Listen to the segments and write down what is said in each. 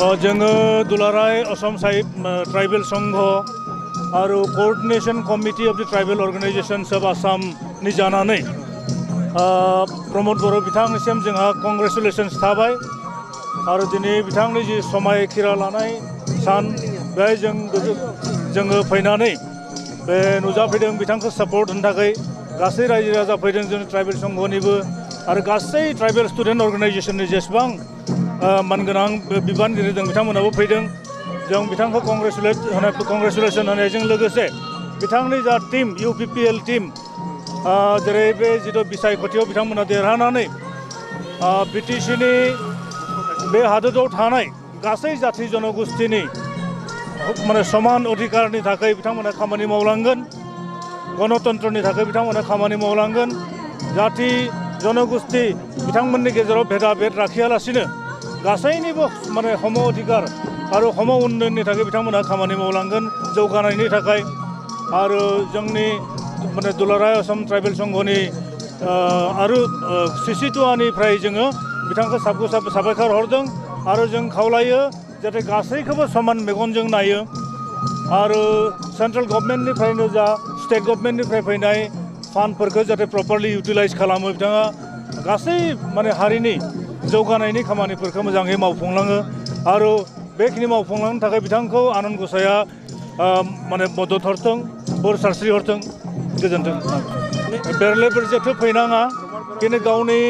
जोङो दुलाराय असम ट्राइबल संघ आरो कोअर्डिनेशन कमिटी ऑफ द ट्राइबल ऑर्गेनाइजेशंस ऑफ आसाम नि जानानै प्रमोद बर' बिथांनिसिम जोंहा कंग्रेचुलेशन्स थाबाय आरो दिनै बिथांनि जि समायखिरा लानाय सान बेहाय जोङो फैनानै बे नुजाफैदों बिथांखौ सापर्ट होनो थाखाय गासै रायजो राजा फैदों जों ट्राइबल संघनिबो आरो गासै ट्राइबल स्टूडेंट ऑर्गेनाइजेशननि जेसेबां मानगोनां बिबानगिरि दं बिथांमोनाबो फैदों जों बिथांखौ कंग्रेचुलेशन होनायजों लोगोसे बिथांनि जा टीम UPPL टीम जेरै बे जिथु बिसायख'थियाव बिथांमोना देरहानानै BTC नि बे हादोराव थानाय गासै जाथि जनगोष्ठीनि माने समान अधिकारनि थाखाय बिथांमोना खामानि मावलांगोन गणतन्त्रनि थाखाय बिथांमोना खामानि मावलांगोन जाथि जनगोष्ठी बिथांमोननि गेजेराव भेदाभेद लाखियालासिनो गासैनिबो माने सम अधिकार आरो सम उन्नयननि थाखाय बिथांमोना खामानि मावलांगोन जौगानायनि थाखाय आरो जोंनि माने दुलाराय असम ट्राइबल संघनि आरो CC2निफ्राय जोङो बिथांखौ साबायखर हरदों आरो जों खावलायो जाहाथे गासैखौबो समान मेगनजों नायो आरो सेन्ट्रेल गभर्नमेन्टनिफ्रायनो जा स्टेट गभर्नमेन्टनिफ्राय फैनाय फान्डफोरखौ जाहाथे प्रपारलि इउटिलाइज खालामो बिथाङा गासै माने हारिनि जौगानायनि खामानिफोरखौ मोजाङै मावफुंलाङो आरो बेखिनि मावफुंलांनो थाखाय बिथांखौ आनान गसाइया माने मदद हरथों बोर सारस्रि हरथों गोजोन्थों बेरले बेरजेथ' फैनाङा खिन्थु गावनि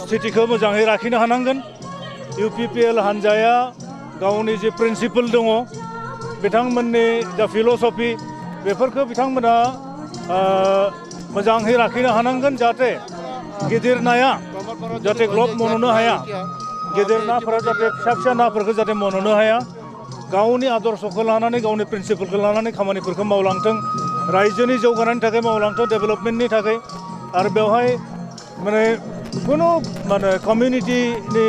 स्थितिखौ मोजाङै लाखिनो हानांगोन UPPL हान्जाया गावनि जि प्रिन्सिपल दङ बिथांमोननि जा फिल'सफि बेफोरखौ बिथांमोना मोजाङै लाखिनो हानांगोन जाहाथे गिदिर नाया जाहाथे ग्लब मन'नो हाया गिदिर नाफोरा जाहाथे फिसा नाफोरखौ जाहाथे मन'नो हाया गावनि आदर्शखौ लानानै गावनि प्रिन्सिपलखौ लानानै खामानिफोरखौ मावलांथों रायजोनि जौगानायनि थाखाय मावलांथों डेभेलपमेन्टनि थाखाय आरो बेवहाय माने खुनु माने कमिउनिटिनि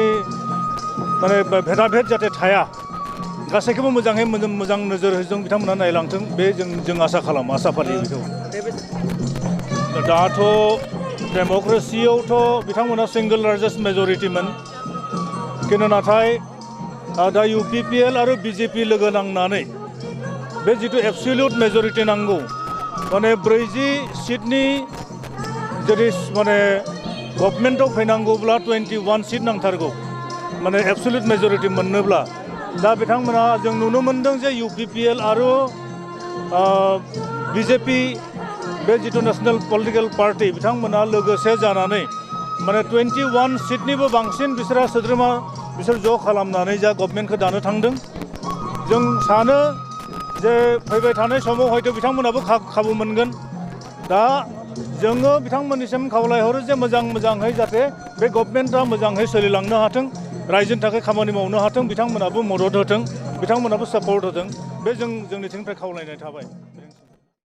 माने भेदाभेद जाहाथे थाया गासैखौबो मोजाङै मोजां नोजोर होजों बिथांमोना नायलांथों बे जों आसा खालामो आसा फालियो बेखौ दाथ' डेम'क्रेसियावथ' बिथांमोना सिंगल लार्जेस्ट मेजरिटिमोन खिन्थु नाथाय दा UPPL आरो BJP लोगो नांनानै बे जिथु एबसुलुट मेजरिटि नांगौ माने 40 सिटनि जुदि माने गभर्नमेन्टआव फैनांगौब्ला 21 सिट नांथारगौ माने एबसुलुट मेजरिटि मोननोब्ला दा बिथांमोना जों नुनो मोनदों जे UPPL आरो BJP बे जिथु नेशनेल पलिटिकल पार्टी बिथांमोना लोगोसे जानानै माने 21 सिटनिबो बांसिन बिसोर ज' खालामनानै जा गभर्नमेन्टखौ दानो थांदों जों सानो जे फैबाय थानाय समाव हयथ' बिथांमोनाबो खाबु मोनगोन दा जोङो बिथांमोननिसिम खावलायहरो जे मोजाङै जाहाथे बे गभर्नमेन्टआ मोजाङै सोलिलांनो हाथों रायजोनि थाखाय खामानि मावनो हाथों बिथांमोनाबो मदद होथों बिथांमोनाबो सापर्ट होथों बे जोंनिथिंनिफ्राय खावलायनाय थाबाय।